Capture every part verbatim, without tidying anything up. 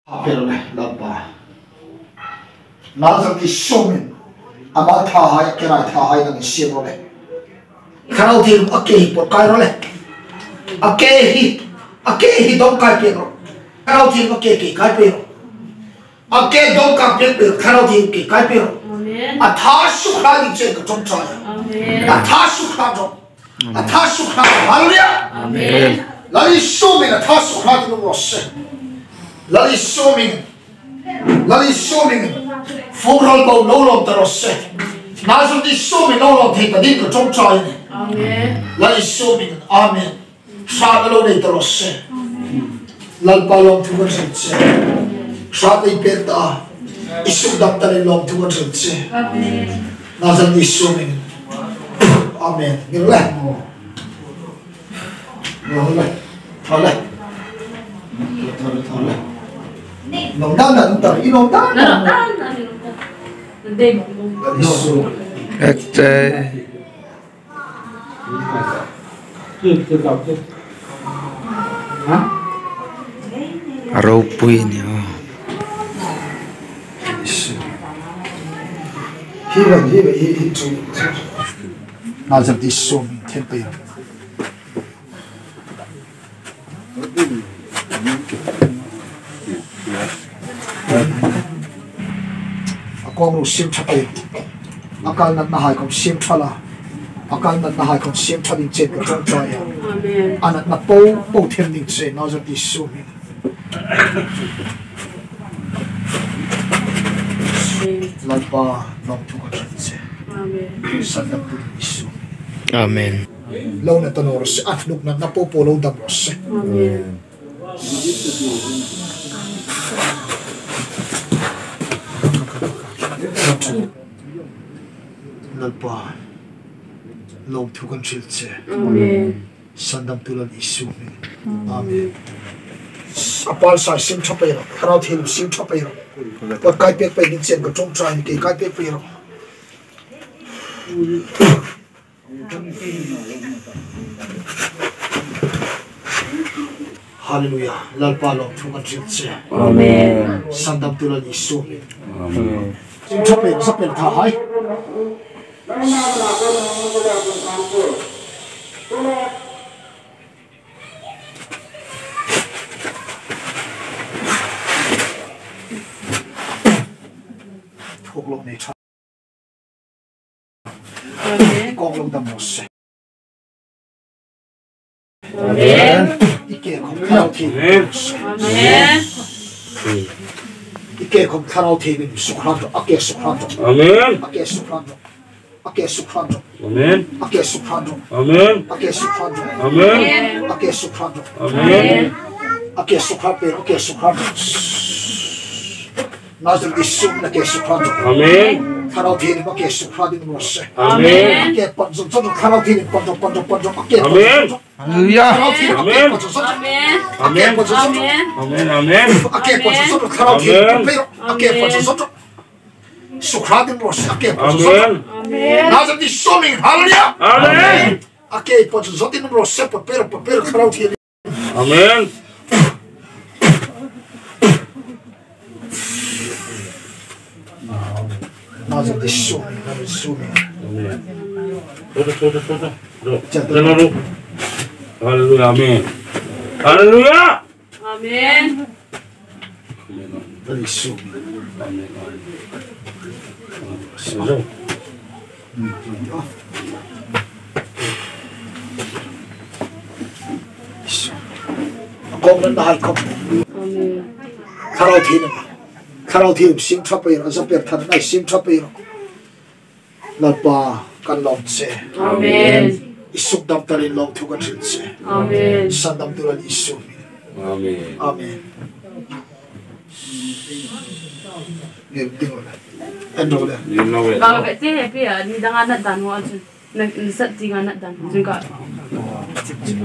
A pe ro le, Lalpa. Nazareth Isu hmingin ama thahai, a ke hai thahai nangin siem ro le. Thlarau Thienghlim a ke hi pawt kai ro le. A ke hi, a ke hi dawng kai pek ro. Thlarau Thienghlim a ke ke kai pek ro. A ke dawng kai pek pek, Thlarau Thienghlim ke kai pek ro. Amen. A tha sukha ding che ka ṭawngṭai. Amen. A tha sukha ṭawng. A tha sukha. Hallelujah. Amen. Lal Isu hmingin a tha sukha ding um raw se. Lal Isu hmingin. Lal Isu hmingin. Fung ral bo lo lawm ta raw se. Nazareth Isu hmingin lo lawm thei ta ding ka ṭawngṭai. Amen. Lal Isu hmingin. Amen. Hrât a lo nei ta raw se. Lalpa lawmthu kan hril che. Hrât ei pêk ta. I sukdam ta leiin lawmthu kan hril che. Amen. Nazareth Isu hmingin. Amen. Ngir le. Ngir le. Thaw le. Thaw le, thaw le. Lawm dan dan ta, i lawm dan dan. Isu. Ek te. A ropui ni aw. Hi wan, hi wan, hi, hi chu. Nazareth Isu hmingin then pei. A kawng ro siem ṭha pei. A kal natnahai khawm siem ṭha la. A kal natnahai khawm siem ṭha ding chen ka ṭawngṭai a. Amen. A natna po po them ding chen Nazareth Isu hmingin. Lalpa lawmthu kan hril che. Amen. Sandamtu Isu. Amen. Lo na ta naw raw se, a hnuk natna po po lo dam raw se. Amen. Lalpa, lawmthu kan hril che. Amen. Sandamtu Lal Isu hmingin. Amen. A pal sai siem ṭha pei ro, Thlarau Thienghlim siem ṭha pei ro. Pawt kai pek pei ding chen ka ṭawngṭai, ke kai pek pei ro. Hallelujah. Lalpa lawmthu kan hril che. Amen. Sandamtu Lal Isu. Amen. Siem ṭha pei, sa pei tha hai. Thawk lo nei ṭha. Amen. I kawng lo dam raw se. Amen. I ke khawm Thlarau Thienghlim. Amen. I ke khawm Thlarau Thienghlim sukhrân rawh, a ke sukhrân rawh. Amen. A ke sukhrân rawh. A ke sukhrân rawh. Amen. A ke sukhrân rawh. Amen. A ke sukhrân rawh. Amen. A ke sukhrân rawh. Amen. A ke sukhrân pei rawh, a ke sukhrân rawh. Nazareth Isu hmingin a ke sukhrân rawh. Amen. Thlarau Thienghlim a ke sukhrân ding raw se. Amen. A ke pan zot zot, Thlarau Thienghlim pan zot, pan zot, pan zot, a ke pan zot zot. Amen. Hallelujah. Thlarau Thienghlim a ke pan zot zot. Amen. A ke pan zot zot. Amen. Amen. A ke pan zot zot, Thlarau Thienghlim pan pei rawh. A ke pan zot zot. Sukhrân ding raw se, a ke pan zot zot. Amen. Amen. Nazareth Isu hmingin, hallelujah. Amen. A ke pan zot zot ding raw se, pan pei rawh, pan pei rawh, Thlarau Thienghlim. Amen. Nazareth Isu, Nazareth Isu. Amen. Hallelujah. Amen. Hallelujah. Amen. Nazareth Isu. Amen. Kawng natnahai khawm. Amen. Thlarau Thienghlim. Thlarau Thienghlim siem ṭha pei rawh, a za per than nai siem ṭha pei rawh. Lalpa kan lawm che. Amen. I sukdam ta leiin lawmthu kan hril che. Amen. Sandamtu Lal Isu. Amen. Amen. Ni ding le. En ro le. Ni lo le. Ka ka te he pi a ni dang a nat dan ho a chun. Na, na sat ti nga nat dan. Chun ka.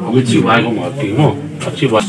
Ami chi bai ko ma ti mo. A chi bai.